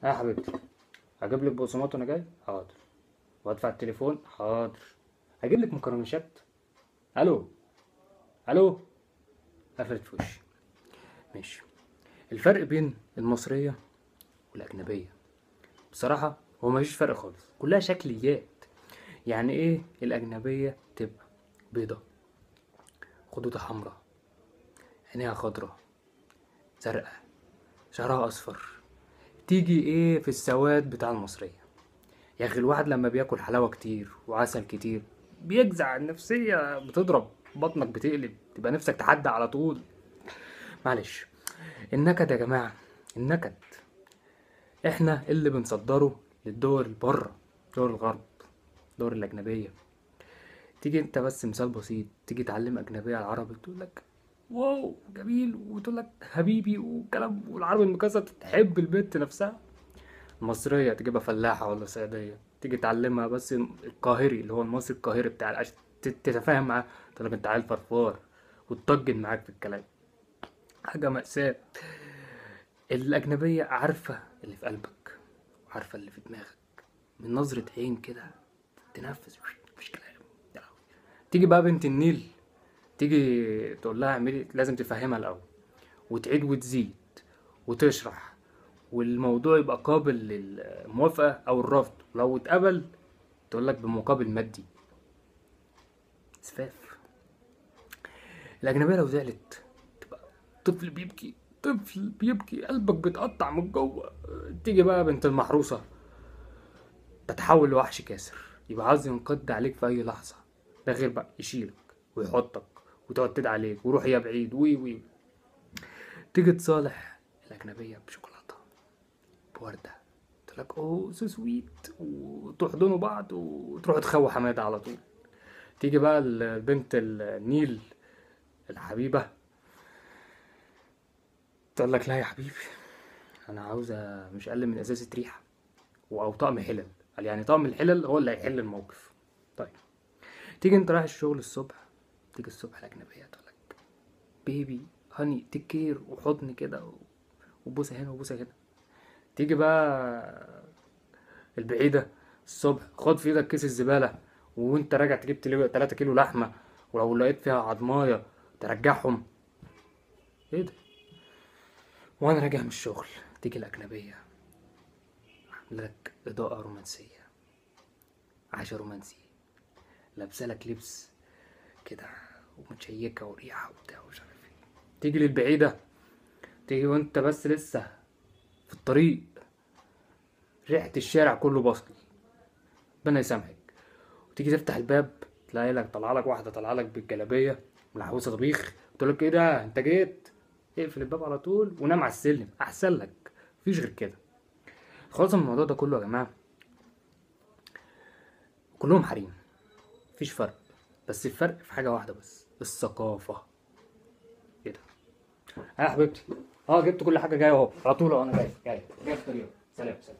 ها يا حبيبتي، هجيب لك بقسماط وانا جاي؟ حاضر. وادفع التليفون؟ حاضر. هجيب لك مكرمشات؟ الو الو، قفلت في وشي. ماشي. الفرق بين المصرية والأجنبية بصراحة هو مفيش فرق خالص، كلها شكليات. يعني ايه الأجنبية تبقى بيضة، خدودها حمراء، عينيها خضراء زرقاء، شعرها أصفر، تيجي ايه في السواد بتاع المصرية؟ يا أخي الواحد لما بياكل حلاوة كتير وعسل كتير بيجزع، النفسية بتضرب، بطنك بتقلب، تبقى نفسك تحدى على طول. معلش، النكد يا جماعة، النكد احنا اللي بنصدره للدول بره، دول الغرب، دول الأجنبية. تيجي انت بس مثال بسيط، تيجي تعلم أجنبية على العربي تقول لك واو جميل، وتقول لك حبيبي وكلام، والعربي المكسر تحب البنت نفسها. المصرية تجيبها فلاحة ولا صعيدية، تيجي تعلمها بس القاهري اللي هو المصري القاهري بتاع العش، تتفاهم معاه، تقول لك انت عيل فرفار، وتطجن معاك في الكلام. حاجة مأساة. الأجنبية عارفة اللي في قلبك وعارفة اللي في دماغك، من نظرة عين كده تنفذ، مفيش كلام. تيجي بقى بنت النيل، تيجي تقول لها اعملي، لازم تفهمها الأول وتعيد وتزيد وتشرح، والموضوع يبقى قابل للموافقة أو الرفض، ولو اتقبل تقول لك بمقابل مادي. اسفاف. الأجنبية لو زعلت تبقى طفل بيبكي، طفل بيبكي، قلبك بيتقطع من جوه. تيجي بقى بنت المحروسة تتحول لوحش كاسر، يبقى عايز ينقض عليك في أي لحظة. ده غير بقى يشيلك ويحطك وتقعد تدعي عليك وروح يا بعيد وي وي. تيجي تصالح الأجنبية بشوكولاتة بوردة، تقول لك oh so sweet، وتحضنوا بعض وتروحوا تخووا حمادة على طول. تيجي بقى البنت النيل الحبيبة تقول لك لا يا حبيبي، أنا عاوزة مش أقل من إزازة ريحة أو طقم حلل، قال يعني طقم الحلل هو اللي هيحل الموقف. طيب تيجي انت رايح الشغل الصبح، تيجي الصبح الأجنبية تقول لك baby honey take care، وحضن كده وبوسة هنا وبوسة هنا. تيجي بقى البعيدة الصبح، خد في ايدك كيس الزبالة وانت راجع تجيب 3 كيلو لحمة، ولو لقيت فيها عضماية ترجعهم. ايه ده؟ وانا راجع من الشغل تيجي الأجنبية عاملة لك إضاءة رومانسية، عشاء رومانسي، لابسة لك لبس كده ومتشيكة وريحة وبتاع ومش عارف ايه. تيجي للبعيدة، تيجي وانت بس لسه في الطريق، ريحة الشارع كله بصل، ربنا يسامحك. وتيجي تفتح الباب تلاقي لك طلع لك واحدة طلع لك بالجلابية ملحوسة طبيخ، تقول لك ايه ده انت جيت؟ اقفل الباب على طول ونام على السلم احسن لك، مفيش غير كده. خلاص الموضوع ده كله يا جماعة كلهم حريم، مفيش فرق، بس الفرق في حاجة واحدة بس، الثقافة. ايه ده؟ ها يا حبيبتي، جبت كل حاجة، جاية اهو على طول، انا جاي جاي جاي في طريقي. سلام سلام.